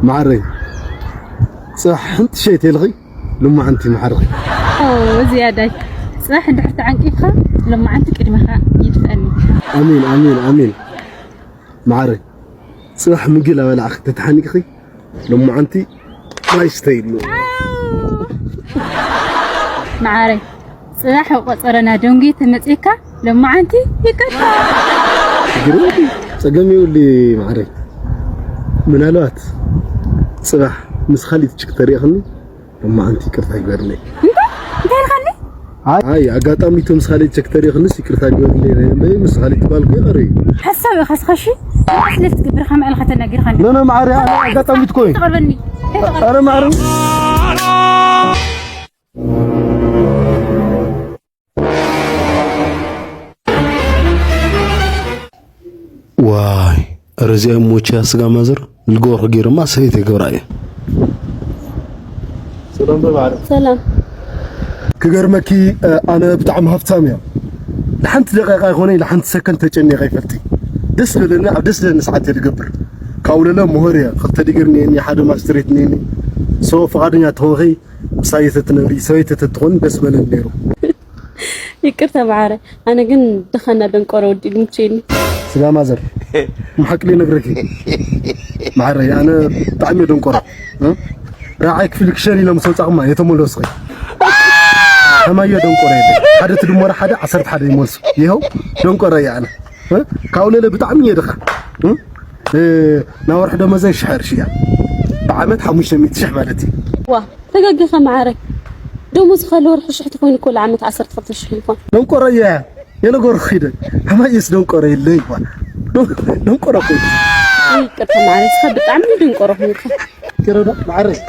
መዓረይ፣ ጽባሕ ሕንቲ ሸይት የልኺ፣ ልማዓንቲ መዓረይ። ኦ፣ ዝያዳይ። ጽባሕ እንድሕር ተዓንቂፍካ፣ ልማዓንቲ ቅድሚኻ ይድፍኣኒ። ኣሜን፣ ኣሜን፣ ኣሜን። መዓረይ፣ ጽባሕ ምግቢ ላበላዕኺ ተተሓኒቅኺ፣ ልማዓንቲ ማይ ስተይሉ። መዓረይ፣ ጽባሕ ኣብ ቆጸረና ደንጉ ተመጺእካ፣ ልማዓንቲ ይቅርታ። ግርም፣ ጸገም የብሉ መዓረይ። ምናልባት ጽባሕ ምስ ካሊት ችክ ተሪእኽኒ፣ ልማዓንቲ ይቅርታ ይግበርለይ። እንታይ? እንታይ ኢልካኒ? ኣይ፣ ኣጋጣሚ እቶም ምስ ካሊት ችክ ተሪእኽንስ ይቅርታ ይግበርለይ። እምበይ ምስ ካሊት ጓል እኮ ይቐሪ። ሓሳብ ኢኻ ስኻ፣ እሺ? ስለ ትገብር ከም ዕልኻ ተናጊርካኒ። ኖ፣ ኖ፣ መዓረይ፣ ኣነ ኣጋጣሚ እኮ እዩ። ተቐርበኒ። ኧረ መዓረይ። ዋይ፣ ኧረ እዚኣ ሞችያ ስጋ ማዘር ልጎ ክገይርማ ሰበይተይ ገብራ እየ። ሰላም በባዕረ። ሰላም። ክገርመኪ፣ እ፣ ኣነ ብጣዕሚ ሃብታም እየ። ንሓንቲ ደቂቃ ኣይኮነይ፣ ንሓንቲ ሰከንድ ተጨኒቐ ይፈልጥ። ደስ በለኒ፣ ኣብ ደስ በለኒ ሰዓት እየ ዝገብር። ካብኡ ለለ ምሁር እየ። ክልተ ዲግሪ እኒአኒ፣ ሓደ ማስትሬት እኒአኒ። ሶ፣ ፍቓደኛ ተኾንኺ፣ ምሳይ ተትነብሪ፣ ሰበይቲ ተትኾኒ ደስ በለኒ ነይሩ። ይቅርታ መዓረ፣ ኣነ ግን ድኻና ደንቆሮ ወዲ ድምቼኒ። ስጋ ማዘር፣ ምሓቅ ልነግረኪ መዓረ፣ ኣነ ብጣዕሚ እየ ደንቆሮ። እ? ራዓይ ክፍሊ ክሸን ኢሎም ሰውጻቕማ የተመለስኺ። ከማዮ ደንቆሮ የለ። ሓደ ትድመሮ ሓደ ዓሰርተ ሓደ ይመልሱ። ይኸው ደንቆሮ እየ ኣነ። እ? ካብኡ ለለ ብጣዕሚ እየ ድኻ። እ? እ፣ ናብ ወርሒ ደመዘይ ሽሕ ቅርሺ እያ። ብዓመት ሓሙሽተ ሚእቲ ሽሕ ማለት እዩ። ዋ፣ ተጋጊኻ መዓረይ። ደሞዝ ካልእ ወርሒ ሽሕ ተኾይኑ እኮ ለዓመት ዓሰርተ ክልተ ሽሕ ይኾን። ደንቆሮ እያ። የነገርኩ ኺደ። ኣማየስ ደንቆሮ የለይ እኳ። ደን-፣ ደንቆሮ እኮ እዩ። ይቅርታ መዓረይ፣ እስኻ ብጣዕሚ ደንቆሮ ኾንካ። ይቅረዳ መዓረይ።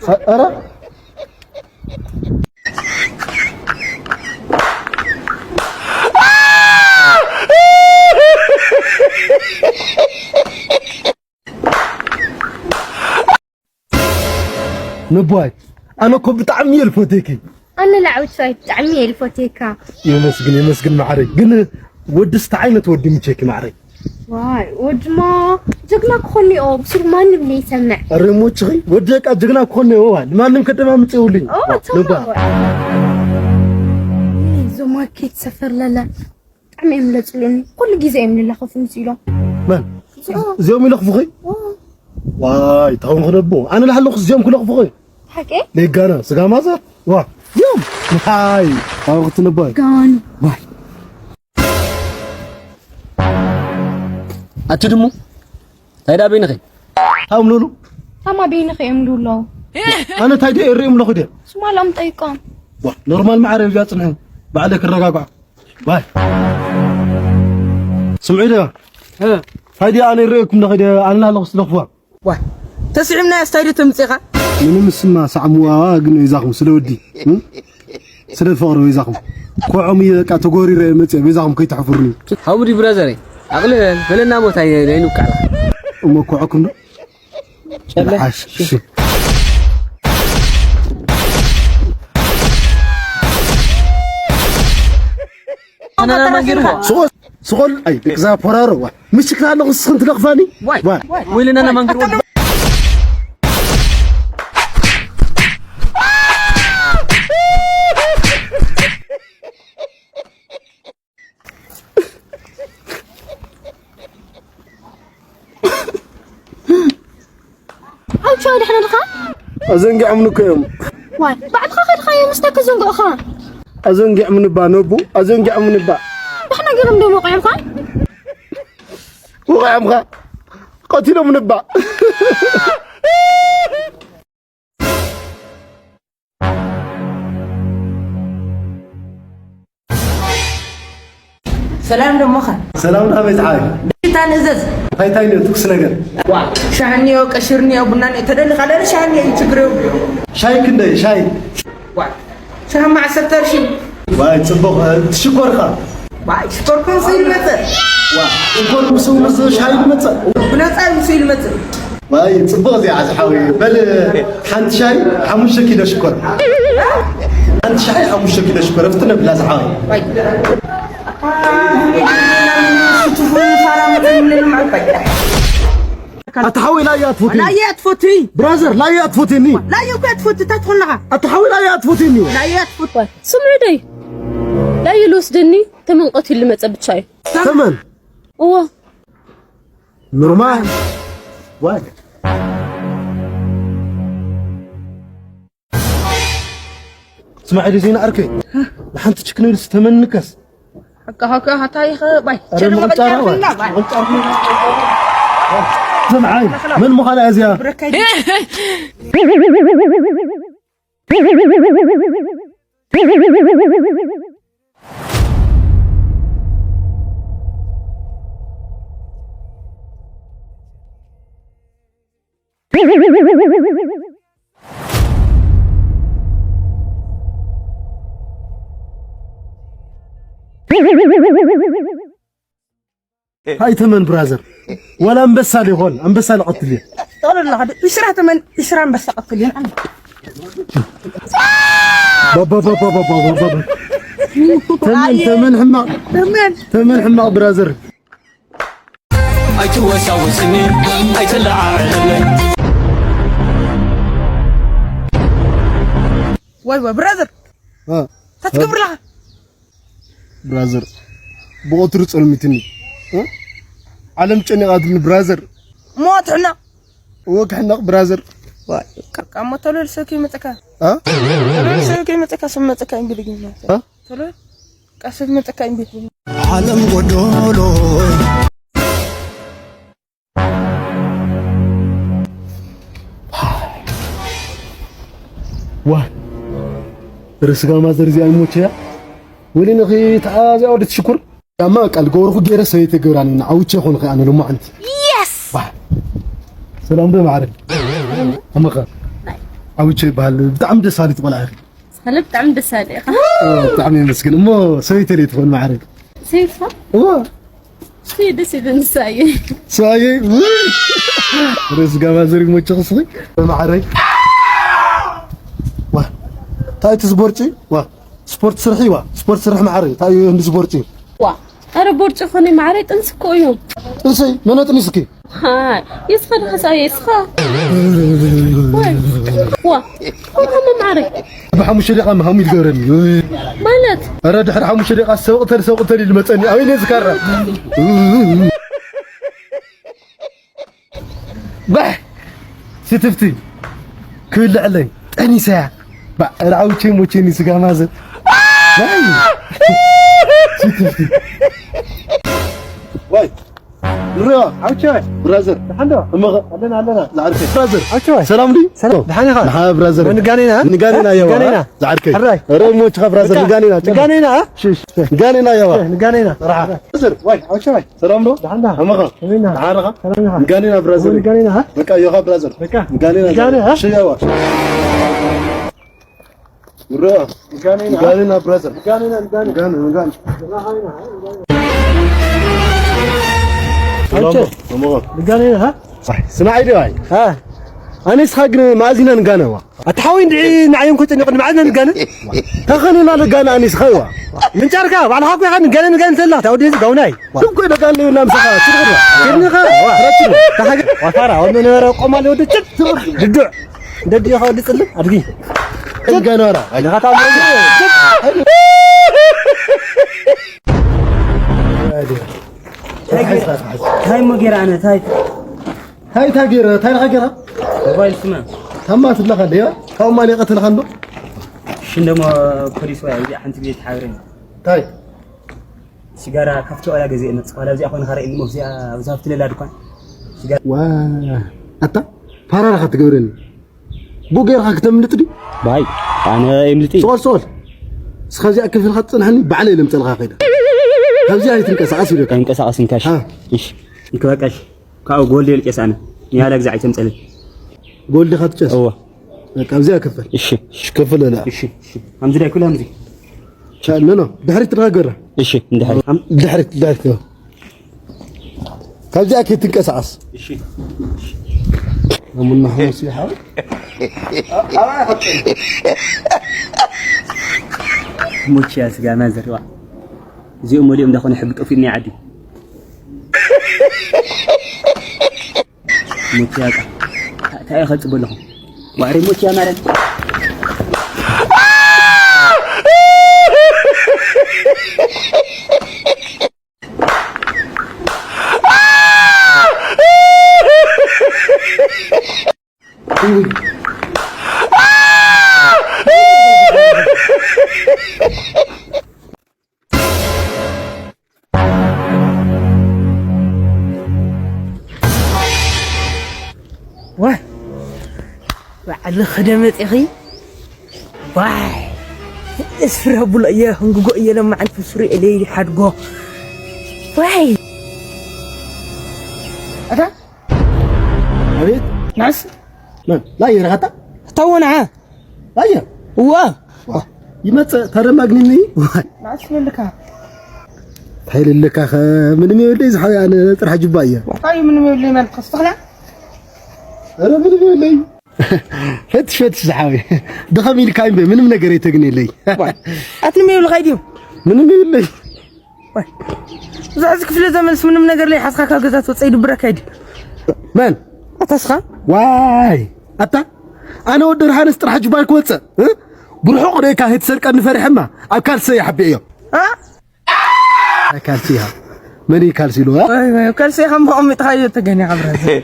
ኸ-፣ ኧረ። ነቦይ፣ ኣነ እኮ ብጣዕሚ እየ ልፈትየኪ። ኣነ ላዕዊት ፋይ ብጣዕሚ እየ ልፈትየካ። የመስግን፣ የመስግን ማዕረይ። ግን ወድስ እንታይ ዓይነት ወዲ ምቸኪ ማዕረይ? ዋይ፣ ወድማ ጀግና ክኾን እኒኦ፣ ብስሩ ማንም ዘይሰምዕ። ኣረ ሞችኺ፣ ወዲ በቃ ጀግና ክኾን እኒኦ፣ ዋ፣ ንማንም ከደማምጽ የብሉኝ። ኦ፣ ዋ፣ ተማ ነባ። ዋ። እዞም ማርኬት ሰፈር ለለ ብጣዕሚ እዮም ለጽሉኒ። ኩሉ ግዜ እዮም ልላኸፉ ምስ ኢሎም። መን? እዚኦም። እዚኦም ይለኽፉኺ? ኦ። ዋይ፣ ታውን ክነቦ። ኣነ ላሃለኹ እዚኦም ክለኽፉኺ? ሓቂ? ሌጋና፣ ስጋ ማዘር? ዋ፣ እዮም። ሃይ፣ ታውን ክትነቦ። ጋኑ። ዋይ። ኣቲ ድሙ፣ ታይ ዳ በይንኺ? ታው ምለሉ? ታማ በይንኺ እዮም ድብሎ። ኣነ ታይ ደ እሪኦም ኣለኹ ደ? ስማ ሎም ጠይቆም። ዋ፣ ኖርማል ማዕረ እዚኣ ጽንሐ። ባዕለ ክረጋግዖ። ባይ። ስምዑ ዶ? እ። ታይ ደ ኣነ እሪኦኩም ኣለኹ ደ? ኣነ ኣለኹ ስለኽዋ። ዋ፣ ተስዒምና ስታይ ዶ ተምጽኻ? ምንም ስማ ሳዕሙዋ ግን ይዛኹም ስለ ወዲ። እ? ስለ ፍቕሪ በይዛኹም። ኮዖም እየ በቃ ተጎሪረ እየ መፅየ፣ በይዛኹም ከይተሕፍሩኒ። ሃቡዲ ብራዘረይ፣ ኣቕልል በለና፣ ሞት ኣይ-፣ ኣይንውቃዕላ። እሞ ኮዖኩም ዶ? ጨለ። ሓሽ፣ እሺ። ኣነ ናማን ገይርዎ። ስቆል፣ ስቆል፣ ኣይ፣ ደቂ ዛፖራሮ፣ ዋ። ምሽክላ ኣለኹ፣ ንስኽን ትለኽፋኒ? ዋይ፣ ዋይ። ወይለና ናማን ገይርዎ። ኣውቻ፣ ደሕና ድኻ? ኣዘንጊዖምኒ እኮ እዮም። ዋይ፣ ባዕልኻ ከድኻዮ ምስታ ከዘንግዑኻ? ኣዘንጊዖምኒ እባ ነቡ፣ ኣዘንጊዖምኒ እባ። ደሕና ገይሮም ዶም ወቒዖምኻ? ወቒዖምኻ? ቀቲሎምኒ እባ። ሰላም ደሞኸ? ሰላም ዶ ኣበይ ፀሓይ? እንታይ ንእዘዝ? እንታይ እንታይ እኒኦ ትኩስ ነገር? ዋ፣ ሻሂ እኒኦ፣ ቀሽር እኒኦ፣ ቡና እኒኦ፣ ተደሊኻ ለለ ሻሂ እኒኦ፣ ችግር የብሉ። ሻሂ ክንደይ ሻሂ? ዋ፣ ሻሂ ዓሰርተ ቅርሺ። ዋይ፣ ፅቡቕ፣ እ፣ ሽኮርካ? ዋይ፣ ሽኮር ኮን ስኢሉ መፀ። ዋ፣ ሽኮር ምስ፣ ምስ ሻሂ መፀ? ብነፃ እዩ ስኢሉ መፀ። ዋይ፣ ፅቡቕ እዚኣ ዝሓወይ። በል፣ ሓንቲ ሻሂ፣ ሓሙሽተ ኪሎ ሽኮር። ሓንቲ ሻሂ፣ ሓሙሽተ ኪሎ ሽኮር። ኣብቲ ነብላ ዝሓወይ። ዋይ። ሽቱፉ ፋራ መጠን ምንም ኣልባይ። ኣታ ሓወይ ላየ ኣትፎትኒ። ላየ ኣትፎትኒ። ብራዘር ላየ ኣትፎትኒ። ላየ እኮ ኣትፎት እንታይ ትኾን ኣለኻ? ኣታ ሓወይ ላየ ኣትፎትኒ። ላየ ኣትፎት። ስምዑ ደይ። ላየ ልወስደኒ ተመን ቀትሉ ልመጸ ብቻ እዩ። ተመን? እዎ። ኖርማል። ዋይ። ስማዒ ዜና ኣርከይ። ሓንቲ ችክን ኢሉ ዝተመንከስ። ሓካ ሓካ ሓታ ይኸ ባይ። ኣረ ቸር ምቕጫራ መቐጫ ባይ። ፍላ ባይ። ምቕጫራ ፍላ። ስምዓይ መን ምዃና እያ እዚኣ? ብረካይ። ሃይ ተመን ብራዘር፣ ዋላ ኣንበሳ ሊኾን ኣንበሳ ልቐትል እየ። ጠቕልል ኣለኻ ዶ? ዕስራ ተመን፣ ዕስራ ኣንበሳ ቀትል እየን ኣነ። ባባ፣ ባባ፣ ባባ፣ ባባ። ተመን፣ ተመን ሕማቕ፣ ተመን። ተመን ሕማቕ ብራዘር። ኣይትወሳወስኒ፣ ኣይትለዓዕለኒ። ዋይ ዋይ ብራዘር፣ እ? እንታይ ትገብር ኣለኻ? ብራዘር፣ ብቐትሩ ጸልሚትኒ። እ? ዓለም ጨኒቓትኒ ብራዘር። እሞ ትሕነቕ። እወ ክሕነቕ ብራዘር። ዋይ፣ በቃ እሞ ቶሎ ልሰብ ከይመጸካ። እ? ቶሎ ልሰብ ከይመጸካ፣ ሰብ መጸካ እምቢ ልግኛ። እ? ቶሎ፣ በቃ ሰብ መጸካ እምቢ ልግኛ። ዓለም ጎዶሎ። ዋ፣ ርእሲ ጋማ ዘር እዚኣ ይሞቸያ። ወሊ ንኺ ተኣ እዚኣ ወዲ ትሽኩር። ያማ በቃ ልገብርኹ ገይረ ሰበይቲ ገብራኒ፣ ንዓውቼ ይኾንኺ ኣነ ሎማዓንቲ። የስ! ዋ። ሰላም ዶ ማዕረ? ኣመኻ? ዓውቼ ይበሃል። ብጣዕሚ ደስ በሃሊት ቆልዓ ኢኺ። ስለ ብጣዕሚ ደስ ኣለ ኢኻ። ኦ፣ ብጣዕሚ የመስግን። እሞ ሰበይቲ ለይ ትኾን ማዕረ? ሰይፋ? እዋ። እስቲ ደስ ይብል ንሳየ። ሳየ? ውይ! ርስ ጋባ ዘሪ ሞቸ ክስኺ? ማዕረ? ዋ። ታይቲ ስፖርት? ዋ። ስፖርት ስርሒ ዋ። ስፖርት ስርሒ ማዕረ። ታይ እንዲ ስፖርት? ዋ። ኣረ ቦርጭ ኾነ ማዕረ ጥንስ እኮ እዩ። ጥንሰይ? መን ጥንስኪ? ሃይ፣ የስኻ ዶ ሓሳብ የስኻ? ወይ፣ ዋ፣ ከምኡ ማዕረ። ብሓሙሽተ ደቂቃ ምሃሙ ይትገብረኒ። ማለት? ኧረ ድሕሪ ሓሙሽተ ደቂቃ ሰብቕተል ሰብቕተል ኢሉ መጸኒ። ኣበይ ነዚ ካራ? ባሕ! ስትፍቲ ክብልዕለይ ጠኒሰያ። ባዕ፣ ኧረ ዓውቼ ሞቼኒ ስጋ ማዘር። ባይ! ስትፍቲ። ዋይ! ንሪኦ። ዓውቻይ። ብራዘር። ደሓን ዶ? እመኸ። ኣለና፣ ኣለና። ዝዓርከይ። ብራዘር። ዓውቻይ። ሰላም ድዩ? ሰላም። ደሓን ኢኻ? ደሓን ብራዘር። ንጋኔና? ንጋኔና የዋ። ንጋኔና። ዝዓርከይ። ሕራይ። ኧረ እሞችኻ ብራዘር፣ በቃ። ንጋኔና። ንጋኔና፣ አ? ሽሽ። ንጋኔና የዋ። ንጋኔና። ራሓ። ብራዘር፣ ዋይ፣ ዓውቻይ። ሰላም ዶ? ደሓን ዶ? እመኸ። ሰላም ኢና። ደሓን ኢኻ? ሰላም ኢኻ? ንጋኔና ብራዘር። ንጋኔና፣ አ? በቃ፣ የኻ ብራዘር። በቃ። ንጋኔና። ንጋኔ፣ አ? ሽሽ የዋ። ንጋኔና። ንጋኔና ብራዘር። ንጋኔና፣ ንጋኔ። ንጋኔ፣ ንጋኔ። ንጋኔና፣ አ? ንጋኔና። ስማዕ ኢዲ ኣይ። አ። ኣነስ ኻግነ ማእዚና ንጋነዋ። ኣታ ሓወይ እንድዒ ንዓይ እንኮ ጨኒቑኒ ማእዚና ንጋነ። ተኸኒና ንጋነ ኣነስ ኻይዋ። ምንጫርካ ባዕልኻ እኮ ኢኻ ንጋነ ንጋነ እንተላ። ታውዲ እዚ ጋውናይ። ትም ኮይነ ጋለ ይብላ ምሳኻ። ትርግራ። ከድንኻ። ዋ። ረችም። ታሃገ። ዋፋራ። ወነ ነበረ ቆማል ወደ ጭብ። ድዱዕ። ደድዮ ኻው ድጽልም። ኣድጊ። ንጋነራ። ኣይ። ንኻታ። ታይ ሞ ጌራ ኣነ፣ ታይ? ታይ፣ ታይ ጌራ፣ ታይ ኢልካ ጌራ? ሞባይል ስማ። ታማ ትብለኻ እንደ፣ ያ? ካብኡ ማን የቐትልኻ እንዶ? ሽንደሞ ፖሊስ ወይ፣ እዚኣ ሓንቲ ቤት ሓብረኝ። ታይ? ሲጋራ ካብቲ ዋላ ገዚአ መጽእ፣ ዋላ እዚኣ ኾነ ኻረ ኢልሞ፣ እዚኣ፣ ኣብዛ ሃብቲ ሌላ ድኳን። ሲጋራ። ዋ፣ ኣታ፣ ፓራ ዲኻ ትገብረኒ? ቡ ጌርካ ክተምልጥ ድዩ? ባይ፣ ኣነ የምልጥ እዩ። ጾል፣ ጾል። እስኻ እዚኣ ከፊልካ ትጽንሐኒ፣ ባዕለይ ለምጸልካ ከይደ። ካብዚኣ ኣይትንቀሳቐስ ኢለካ። ኣይንቀሳቐስን ካሽ። ሃ። እሺ። እንክበቃሽ፣ ካብኡ ጎልድ የልቄስ ኣነ። ንያላ ግዛዕ ኣይተምጸልን። ጎልድ ኢኻ ትጨስ? እወ። በቃ፣ ኣብዚኣ ክፈል። እሺ። እሺ፣ ክፈል ኣላ። እሺ፣ እሺ። ኣምዚ ዳይ ኩሉ ኣምዚ። ቻ-፣ ኖ፣ ኖ፣ ድሕሪት ትራገራ። እሺ፣ እንድሕር። ኣም-፣ ድሕሪት፣ ድሕሪት፣ ኖ። ካብዚኣ ከይትንቀሳቐስ። እሺ። ኣሙና ሓሙስ ይሓው። ሙቺያ ስጋ ማዘርዋ። እዚኦም ወዲኦም እንዳኾነ ሕጊ ጠፊእኒ ዓዲ። ሞት ያጣ። ታ-፣ ታይ ኸጽብ ኣለኹ? ዋዕሪ ሞት ያ ማርያም። ዋይ፣ ባዕልኺ ዶ መፂኺ? ዋይ፣ እስፍረ ብሎ እየ፣ ህንግጎ እየ፣ ለማዓንቲ ስሩ እየ፣ ለይሊ ሓድጎ። ዋይ። ኣታ? ኣቤት። ናስ? መን? ላየ ረኻታ? ታወና። ኣየ። እዋ። ዋ። ይመጽእ፣ ተደማግኒኒ። ዋ። ናስ ልልካ። እንታይ ልልካ ኸ? ምንም የብለይ ዝሓወይ፣ ኣነ ጥራሕ ጅባ እየ። እንታይ ምንም የብለይ ማለት ከስተኽላ? ኧረ ምንም የብለይ። ፈትሽ፣ ፈትሽ ዝሓወይ። ድኸም ኢልካ እምበ፣ ምንም ነገር ኣይተግንየለይ። ዋ። ኣትንም የብልካ ድዩ? ምንም የብለይ። ዋይ። እዚ ሕዚ ክፍለ ዘመንስ ምንም ነገር ለይሓዝካ ካብ ገዛ ትወፅእ ይድብረካ እዩ ድዩ? መን? ኣታ እስኻ? ዋይ፣ ኣታ፣ ኣነ ወዲ ብርሃንስ ጥራሕ ጅባይ ክወፅእ፣ እ? ብርሑቕ ደይካ ከይትሰርቀኒ ፈሪሐማ፣ ኣብ ካልሲ እየ ሓቢእዮ። እ? ኣብ ካልሲ እያ። መን እዩ ካልሲ ኢሉ፣ እ? ዋይ፣ ዋይ፣ ኣብ ካልሲ ኢኻ እሞ ኣቐሚጥኻዮ ተገኒኻ ብራዘር።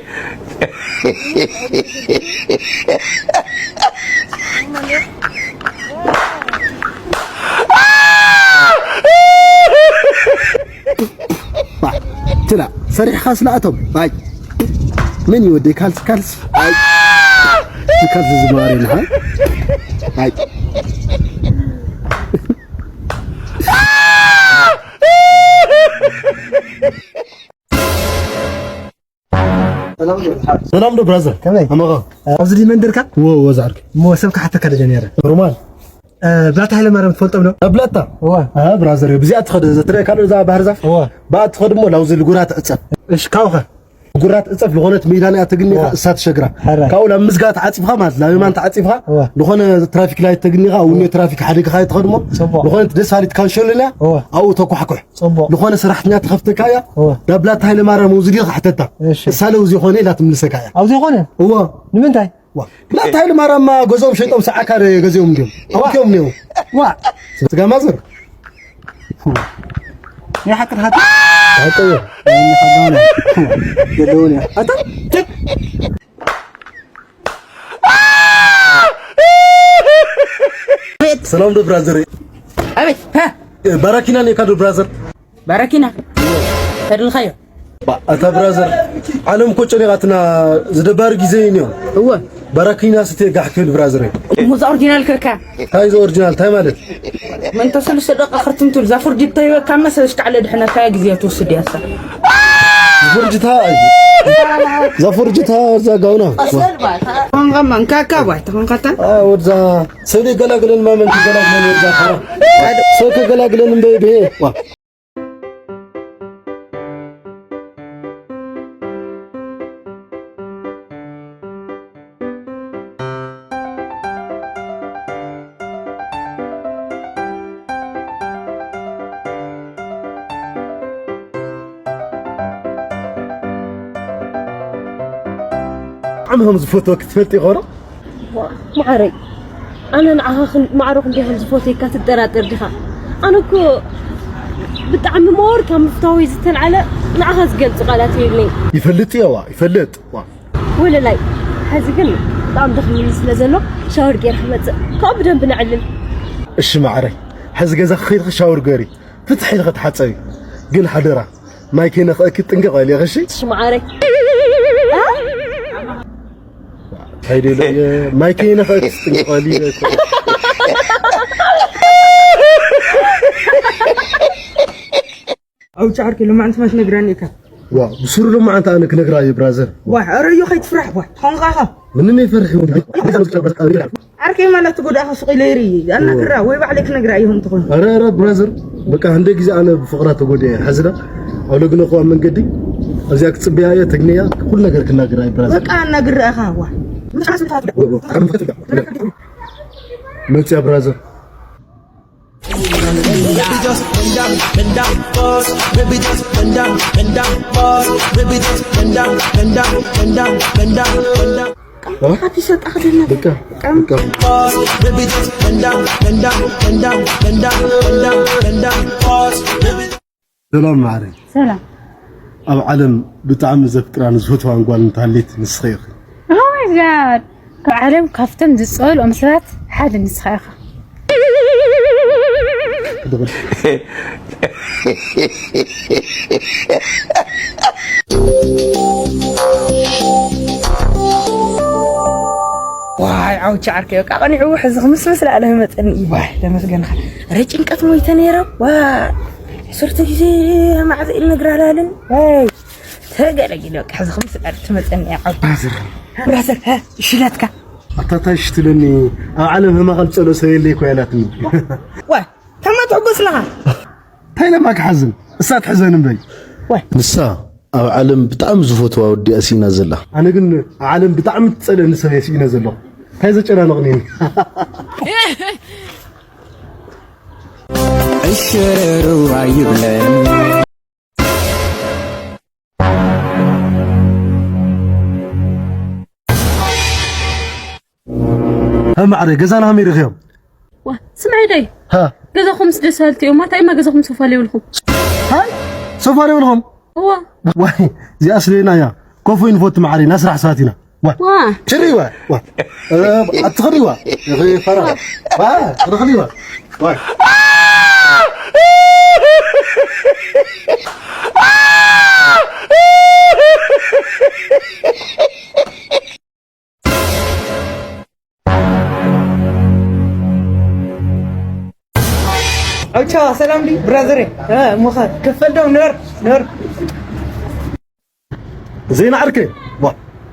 ትላ፣ ሰሪሕኻ ስለ ኣቶም። ኣይ። መን እዩ ወደይ ካልሲ፣ ካልሲ? ኣይ። እዚ ካልሲ ዝማሬ ኢልኻ? ኣይ። ሰላም ዶ ብራዘር? ከመይ? ኣመኻ? ኣብዚ ድዩ መንደርካ? ወ-፣ ወ፣ ዝዓርክ። እሞ ሰብ ክሓተካ ደጀ ነይረ። ኖርማል። እ፣ ብላታ ሃይለ ማርያም ትፈልጦም ዶ? እ፣ ብላታ? እዋ። እ፣ ብራዘር፣ ብዚኣ ትኸደ ዘትረአ ካልኦ እዛ ባህር ዛፍ? እዋ። ብኣ ትኸድ እሞ ላውዚ ልጉራ ትዕጸፍ። እሺ፣ ካብኸ? ልጉራ ትዕጸፍ፣ ዝኾነት ሜዳ ንያ ተግኒኻ እዋ። እሳ ትሸግራ። ሕራይ። ካብኡ ናብ ምዝጋ ተዓጺፍኻ ማለት፣ ናብ የማን ተዓጺፍኻ፣ እዋ። ዝኾነ ትራፊክ ላይት ተግኒኻ፣ ኣብ እዋ። ትራፊክ ሓደግኻ ትኸድ እሞ፣ ጽቡቕ። ዝኾነት ደስ ባሊት ካንሸሎ ንያ፣ እዋ። ኣብኡ ተኳሕኩሕ። ጽቡቕ። ዝኾነ ሰራሕተኛ ትኸፍተካ እያ። እወ። ናብ ብላታ ሃይለ ማርያም ውዚ ዲኻ ሕተታ። እሺ። እሳ ለውዚ ኾነ ኢላ ትምልሰካ እያ። ኣብዚ ኾነ? እወ። ንምንታይ? ዋ። ብላታ ሃይለ ማርያም ገዝኦም ሸይጦም ሰዓካ ገዚኦም እንዲዮም። እዋ። ኣውኪዮም እንዲዮም። ዋ። ስጋ ማዘር። ናይ ሓቅን ሓቂ። ሓቂ እዮ። ናይ ሓቅን ሓቂ። ዘለውን እያ። ኣታ? ሰላም ዶ ብራዘር? ኣቤት፣ ሃ? ባራኪና ኔካ ዶ ብራዘር? ባራኪና? ተድልኻዮ? ባ-፣ ኣታ ብራዘር፣ ዓለም እኮ ጨኒቓትና ዝደባሪ ግዜ እዩ እኒኦ። እወ። ባራኪና ስቴ ጋሕ ክብል ብራዘር። እሞ እዛ ኦሪጂናል ከካ? እንታይ እዚ ኦሪጂናል? እንታይ ማለት? ምን ተሰሉ ሰደቃ ክርትምቱ ዛፉር ጅታ ይወካ መሰለሽ ካዕለ ድሕነታ ግዜ ትወስድ ያሳ። ዛፉር ጅታ፣ ዛፉር ጅታ እዛ ጋውና። ተኾንካ ማን ካካ ባይ፣ ተኾንካ ታ? አ፣ ወድዛ ሰብ ይገላግለን ማመን ትገላግለን ወድዛ ኻራ። ሰብ ከገላግለን እምበይ ብሄ። ዋ። ብጣዕሚ ከም ዝፈትወኪ ትፈልጢ ይኾኖ? ዋ፣ መዓረይ፣ ኣነ ንዓኻ ክን-፣ ማዕረ ክንደይ ከም ዝፈትየካ ትጠራጠር ዲኻ? ኣነ እኮ ብጣዕሚ ሞር ካብ ምፍታወይ ዝተልዓለ ንዓኻ ዝገልጽ ቃላት የብለይ። ይፈልጥ እየ፣ ዋ፣ ይፈልጥ፣ ዋ። ወለላይ፣ ሕዚ ግን ብጣዕሚ ደኽምኒ ስለ ዘሎ ሻወር ገይረ ክመጽእ። ካብኡ ብደንቢ ነዕልል። እሺ መዓረይ፣ ሕዚ ገዛ ክኸይድኺ ሻወር ገይሪ። ፍትሕ ኢልኺ ተሓጸቢ። ግን ሓደራ፣ ማይ ከይነኽአኪ ጥንቅቕ በሊ፣ እሺ? እሺ፣ መዓረይ። እንታይ ደሎ፣ ማይ ከይነኽአኪ ጥንቅቕ በሊ። ኣውጭ ዓርከይ፣ ሎማዕንቲ ማሽ ነግራኒ ኢካ። ዋ፣ ብስሩ ሎማዕንቲ ኣነ ክነግራ እየ፣ ብራዘር። ዋ፣ ኧረ እዮ፣ ከይትፍራሕ፣ ዋ፣ ተኾንካ ኢኻ። ምንም ይፈርሕ ይሁን። ዓርከይ ማለት ትጎዳእኻ ሱቕ ኢለ ይርኢ። ኣናግራ ወይ ባዕለይ ክነግራ እየ እንተኾይኑ። ኧረ፣ ኧረ፣ ብራዘር፣ በቃ፣ ክንደይ ግዜ ኣነ ብፍቕራ ተጎዲኤ። ሕዚ ዳ፣ ኣብ ለግነ እኮ ኣብ መንገዲ፣ ኣብዚኣ ክጽበያ እየ፣ ተግንያ፣ ኩሉ ነገር ክናገራ እየ፣ ብራዘር። በቃ፣ ኣናግራ ኢኻ፣ ዋ። መጽያ፣ ብራዘር። Baby, just bend down, bend down, pause. Baby, just bend down, bend Baby, just bend down, bend down, bend down, bend down, bend down. Happy set. በቃ በቃ ሰላም ማዕረይ። ሰላም። ኣብ ዓለም ብጣዕሚ ዘፍቅራን ዝፈትዋን ጓል እንተሃልየት ንስኺ ኢኺ። Oh my God! ካብ ዓለም ካብቶም ዝፀልኦም ሰባት ሓደ ንስኻ ኢኻ። ዋይ ዓውቻ ዓርከይ በቃ ቀኒዕዎ ሕዚ ክምስምስ ላእለ መፀኒ እዩ። ዋይ ተመስገንኻ። ረ ጭንቀት ሞይተ ነይረ። ዋ ሱርቲ ግዜ ማዕዘ ኢል ነግራላልን ዋይ ተገለጊለ በቃ ሕዚ ክምስል ኣለ ትመፀኒ እያ ዓው ብራዘር ብራዘር ሀ ሽለትካ ኣታታይ ሽትለኒ ኣብ ዓለም ህማቕ ዝፀልኦ ሰብ የለ ይኮ ያላትኒ። ዋይ ተማ ትሕጎስ ኣለኻ። እንታይ ለማ ክሓዝን እሳ ትሕዘን እምበይ። ዋይ ንሳ ኣብ ዓለም ብጣዕሚ ዝፈትዋ ወዲ እያ ስኢና ዘላ። ኣነ ግን ኣብ ዓለም ብጣዕሚ ትፀልእኒ ሰብ እየ ስኢነ ዘለኹ። እንታይ ዘጨናንቕኒ እየ። እሽርሩ ኣይብለን። ሀ ማዕረ ገዛና ከመይ ረኺቦም? ዋ ስምዐይ ደይ ሃ ገዛኹምስ ደስ በሃልቲ እዮም። ማታ እማ ገዛኹም ሶፋ ለይብልኩም። ሃይ ሶፋ ለይብልኩም? እዋ ዋይ እዚኣ ስለና እያ። ኮፎ ይንፈቱ ማዕረ ናይ ስራሕ ሰባት ኢና። ዋ ዋ ጭሪ ዋ ዋ ኣትኽሪ ዋ ፈራ ዋ ርኽሊ ዋ ዋ ኣውቻ ሰላም ዲ ብራዘር እሞኸ ክፈል ዶ ነር ነር ዘይና ዓርከይ ዋ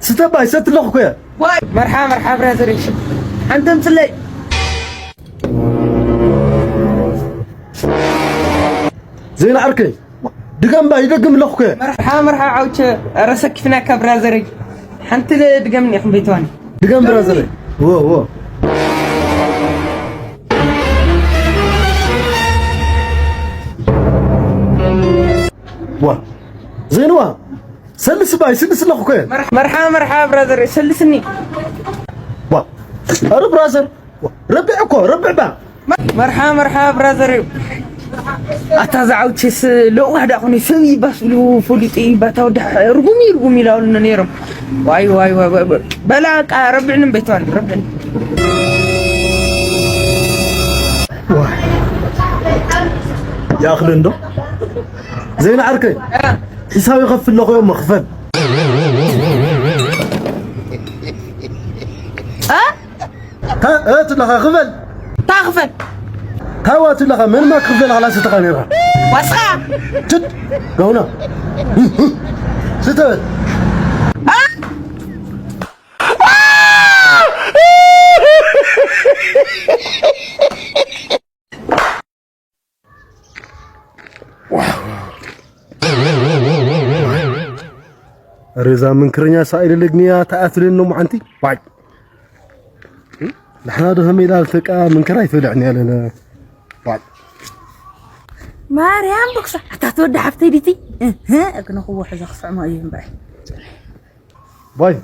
ስተባይ ሰትለኹ ኮየ ዋይ መርሓ መርሓ ብራዘር ሓንተ ምፅለይ ዘይና ዓርከይ ድገምባ ይደግም ኣለኹ ኮየ መርሓ መርሓ ዓውቸ ኧረ ሰኪፍናካ ብራዘረይ ሓንቲ ድገምኒ ኢኹም ቤተዋኒ ድገም ብራዘረይ ዎ ዎ ዋ ዘይንዋ ሰልስ ባይ ስልስ ኣለኹ ኮየ መርሓ መርሓ ብራዘር ሰልስኒ ዋ ኣረ ብራዘር ረብዕ እኮ ረብዕ ባ መርሓ መርሓ ብራዘር ኣታ ዝዓውችስ ለዋህ ዳ ኾነ ሰብ ይባስሉ ፈሊጡ ይባታው ዳ ርጉም ይርጉም ይላሉ ነይሮም ዋይ ዋይ ዋይ በላ ቃ ረብዕንም ቤተዋን ረብዕን ይኣኽል እንዶ ዘይና ዓርከይ ሒሳብ ይኸፍል ኣለኹ እዮም ክፈል ትለኻ ክፈል ታኽፈል ታዋ ትለኻ መንማ ክፈል ኣላ ስተኻ ነራ ዋስኻ ትት ጋውና ስተበል ርዛ ምንክረኛ ሳኢለ ለግንያ ተኣትልን ነው ማዓንቲ ዋይ ንሕና ዶ ከመይ ኢላ ልተቃ ምንክር ኣይትብልዕን ያለነ ዋይ ማርያም ብክሳ ኣታ ትወዲ ሓፍተይ ዲቲ እህ እግነ ክዎ ሕዘ ክስዕሞ እዩ እምበይ ባይ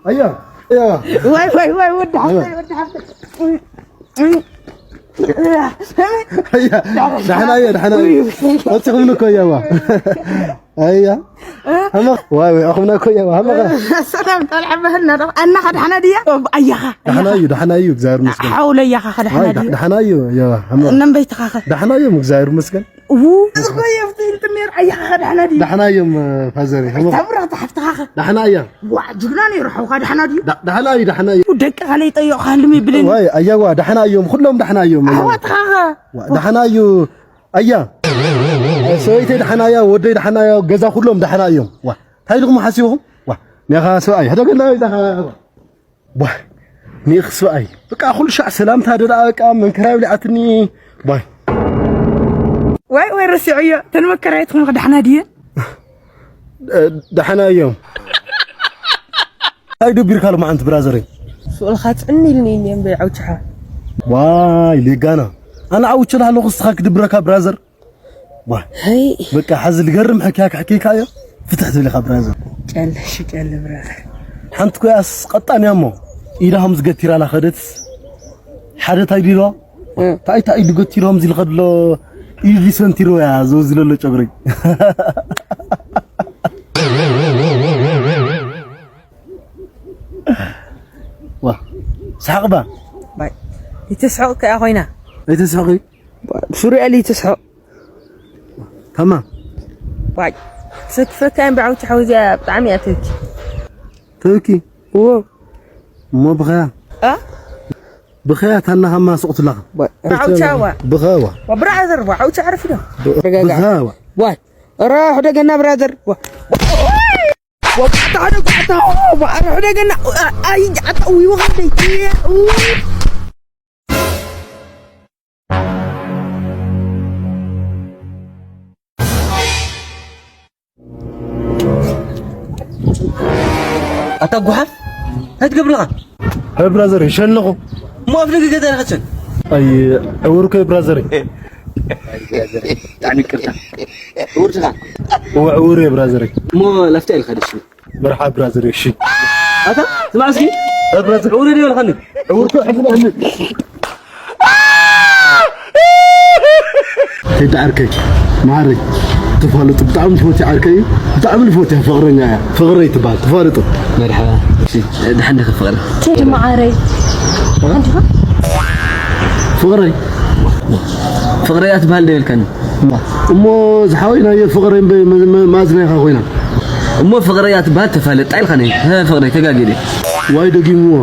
ኣያ ኣያ ዋይ ዋይ ዋይ ወዲ ሓፍተይ ወዲ ሓፍተይ ዳሕና እየ ዳሕና እየ ወፅኹምኒ እኮ እያዋ ኣያ ሃመ ዋይ ወይ ኣኹምና እኮ እያዋ ሃመ ሰላም ጠልዓ ባህልና ዶ ኣናኻ ዳሕና ድያ ኣያኻ ዳሕና እዩ ዳሕና እዩ እግዚኣብሔር ይመስገን ሓውለ ኣያኻ ዳሕና ድያ ዳሕና እዩ እያዋ ሃመ እነም በይትኻ ኸ ዳሕና እዮም እግዚኣብሔር ይመስገን ዳሕና እዮም ፋዘሪ ተምራ ተሓፍትኻ ዳሕና እያ ዋ ጅግና ነይሩ ሓውካ ዳሕና ድዩ ዳሕና እዩ ዳሕና እዩ ደቂ ካለ ይጠየቑ ሃልም ይብልን ዋይ ኣያዋ ዳሕና እዮም ኩሎም ዳሕና እዮም ኣሕዋትኻ ዳሕና እዩ ኣያ ሰበይተይ ዳሕና እያ ወደይ ዳሕና እያ ገዛ ኩሎም ዳሕና እዮም ዋ እንታይ ኢልኩም ሓሲብኹም ዋ ኒኻ ሰብኣይ ሕደገና ኢልካ ቧ ኒኽ ሰብኣይ በቃ ኩሉ ሻዕ ሰላምታ ደኣ በቃ መንከራ ይብልዓትኒ ቧ ዋይ ዋይ ረሲዐዮ ተን መከራየትኩም ዳሕና ድየ ዳሕና እዮም ኣይ ደቢርካ ሎማዓንቲ ብራዘረይ ስኡልካ ፅዕኒ ኢልኒ እኒኦም በይ ዓውችሓ ዋይ ሌጋና ኣነ ዓውችልሃለኹ ስኻ ክድብረካ ብራዘር ዋ፣ ሄይ። በቃ፣ ሐዚ ልገርም ሕክያክ ሕክይካዮ፣ ፍትሕ ትብል ኢኻ ብራዘር። ጨለ፣ እሺ፣ ጨለ ብራዘር። ሓንቲ ኮያስ ቀጣን እያ እሞ፣ ኢዳ ከም ዝገቲራላ ኸደት፣ ሓደ ታይ ዲልዋ? እ። ታይ፣ ታይ ኢዱ ገቲሩ ከም ዝልኸድሎ፣ ኢዱ ዲሰንቲሮ እያ፣ ዘው ዝለሎ ጨጉረይ። ዋ፣ ሰሓቕ ባ። ባይ። ይትስሕቕ ከኣ ኮይና። ኣይትስሕቒ። ሱሪኣ ኢሉ ይትስሕቕ። ታማ። ዋይ። ሰክፈካ እምቢ ዓውቻ ሓውዚኣ ብጣዕሚ እያ ትህኪ። ትህኪ? እዎ። እሞ ብኸያ? እ? ብኸያ ታና ኻማ ስቑትላኻ። ዋይ። ዓውቻ ዋ። ብኸያ ዋ። ዋ ብራዘር ዋ፣ ዓውቻ ዓርፊ ዶ? ብ-፣ ተረጋጋ። ብኸያ ዋ። ዋይ። ኧረ ሕደገና ብራዘር። ዋ። ዋ፣ ኣታ ሕደግ፣ ኣታ፣ ዋ፣ ኧረ ሕደገና። ኣ-፣ ኣይ፣ ኣታ፣ ውይ፣ ወኸደይ። ኣታ ጓሓፍ፣ እንታይ ትገብር ኣለኻ? ሄይ ብራዘር፣ ይሸለኹ። እሞ ኣፍ ደገ ገዛ ኢኻ ትሸን? ኣይ፣ ዕውር እኮ እየ ብራዘር። ብጣዕሚ ይቅርታ። ዕውር ዲኻ? እወ፣ ዕውር እየ ብራዘር። እሞ ላፍታ ኢልካ ደስ ይብል። መርሓ ብራዘር፣ እሺ። ኣታ፣ ስማዕ እስኪ። ሄይ ብራዘር። ዕውር እየ ዲየ ኢልካኒ? ዕውር እኮ ሕፍናኒ። ተይ ዓርከይ፣ መዓረይ፣ ተፋለጡ። ብጣዕሚ ትፈትያ ዓርከይ እዩ። ብጣዕሚ ዝፈትያ ፍቕረኛ እያ። ፍቕረይ ትበሃል፣ ተፋለጡ። መርሓባ። እሺ፣ ደሓን ዲኺ ፍቕረይ? ተይ መዓረይ። ሓንቲኻ? ፍቕረይ። ፍቕረይ እያ ትበሃል ዶ ኢልካኒ? እሞ ዝሓወይ ናይ ፍቕረይ እምበይ መ-፣ መ-፣ መኣዝና ኢኻ ኮይና? እሞ ፍቕረይ እያ ትበሃል ተፋለጣ ኢልካኒ። ሀ፣ ፍቕረይ ተጋጊለ። ዋይ ደጊምዎ።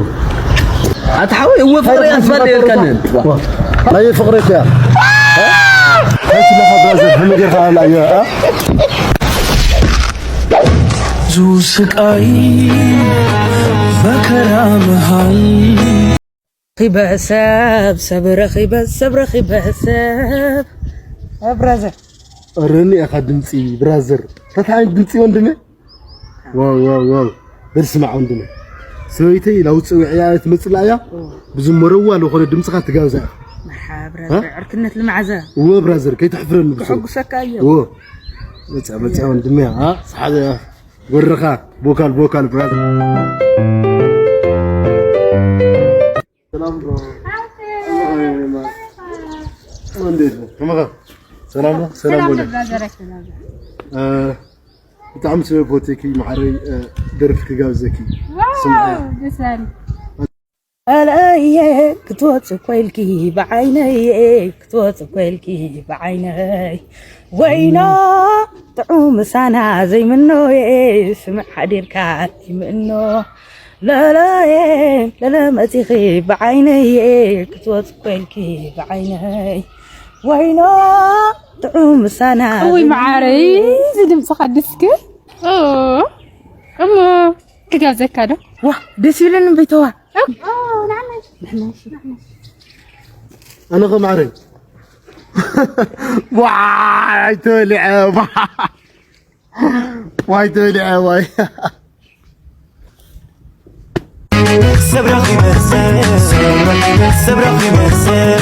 ኣታ ሓወይ፣ እወ ፍቕረይ ኣስፋልደ ኢልካኒ። ናይ ፍቕረይ እኮ እያ። ከትለኻ ብራዘር፣ ከመይ ጌርካ ኣብላ እያ፣ እ? ዙ ስቃይ መከራ መሃል። ረኺበ ሰብ፣ ሰብ ረኺበ፣ ሰብ ረኺበ ሰብ። እ ብራዘር። ኧረ እኒኣኻ ድምፂ ብራዘር። እንታይ ዓይነት ድምፂ ወንድሜ? ዋው፣ ዋው፣ ዋው። በል ስማዕ ወንድመ። ሰበይተይ ላው ጽውዕያ ትመጽእ ኣላ እያ። ኦ። ብዙ መረዋ ለኾነ ድምጽኻ ትጋብዛ ኢኻ። መርሓባ ብራዘር፣ እ? ዕርክነት ልማዕዘ። እወ ብራዘር፣ ከይተሕፍረኒ ብሱ። ከሐጉሰካ እየ። እወ። መጽያ፣ መጽያ ወንድመ፣ አ? ሰሓ-፣ ወረኻ፣ ቦካል፣ ቦካል ብራዘር። ሰላም ብሮ። እንዴት ነህ? ከመኻ? ሰላም ነው? ሰላም ሰላም በለ። ነው ብራዘር፣ ሰላም ነው። እ፣ ብጣዕሚ ስለ ቦቴኪ መዓረይ፣ እ፣ ደርፊ ክጋብዘኪ። ዋው፣ ስምዒ። ደስ በሃሊ። ኣለየ ክትወጽእ እኮ ኢልኪ ብዓይነይ፣ ክትወጽእ እኮ ኢልኪ ብዓይነይ። ወይኖ ጥዑም ምሳና ዘይምኖ፣ ስምዕ ሓዲርካ ዘይምኖ። ለለየ ለለ መጺኺ ብዓይነይ፣ ክትወጽእ እኮ ኢልኪ ብዓይነይ። ወይኖ ጥዑም ምሳና እውይ ዘይምኖ። መዓረይ፣ እዚ ድምፅኻ ድስክ። ኦ፣ እሞ ክጋብዘካ ዶ? ዋ፣ ደስ ይብለኒ ቤተዋ። ኣነ ኸ ማዕረይ። ዋይ ተበሊዐ፣ ዋይ ተበሊዐ፣ ዋይ። ሰብ ረኺበ ሰብ፣ ሰብ ረኺበ ሰብ።